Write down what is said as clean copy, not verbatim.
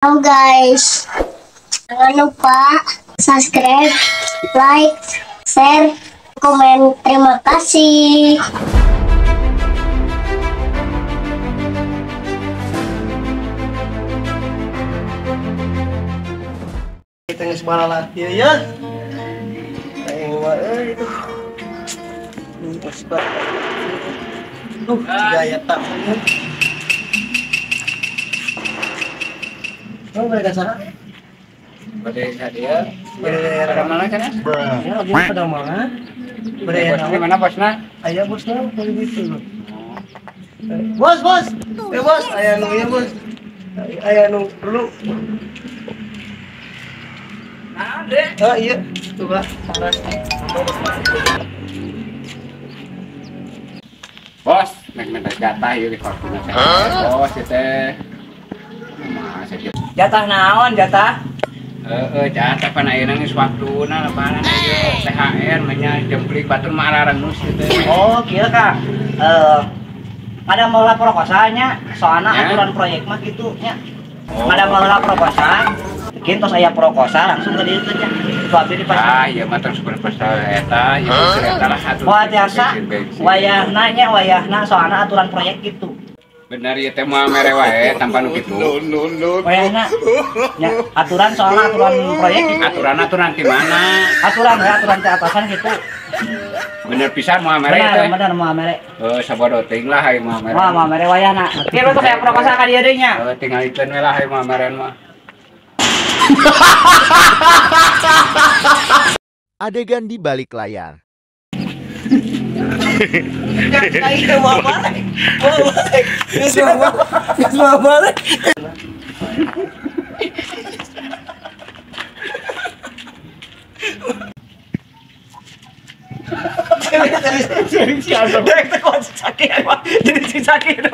Halo guys, jangan lupa subscribe, like, share, komen. Terima kasih. Kita geus baralat ieu ya. Aing mah euy itu. Geus baralat. Gaya tak. Oh, mereka sana? Bade dia. Pada mana kan? Ya, lagi pada mana? Bade di mana bosna? Aya bosna boleh gitu. Bos, bos. Eh bos, aya nu ieu bos. Aya nu perlu. Nah, Dek. Oh iya, tuh Pak. Bos, nek minta jatah ieu di korpuna. Bos, ieu teh. Jatah naon jatah? Jatah pan ayeuna geus waktuna lebaran ieu THR mah nya jemplik batur mah ararenus kitu. Oh, kieu Kak. Ada mau lapor proposal nya, soalna aturan proyek mah kitu nya. Ada mau lapor proposal, bikin tos aya proposal langsung ke dieu nya. Itu abdi di pasar. Ah, ieu mah tong proposal eta, ieu eta lah atuh. Wah, biasa. Wayahna nya wayahna soalna aturan proyek gitu. Benar ya teh moal mere wae tanpa nu kitu. Wayahna nya aturan soalna aturan proyek gitu. Aturan-aturan di mana? Aturan ya aturan teh atasan gitu. Bener pisan moal mere teh. Bener moal mere. Heuh sabodo teuing lah hayu moal mere. Wah, moal mere wayahna. Kieu tuh kayak proposal ka dieu deui nya. Heuh tingalikeun we lah hayu moal mere mah. Adegan di balik layar. Jadi si sakit.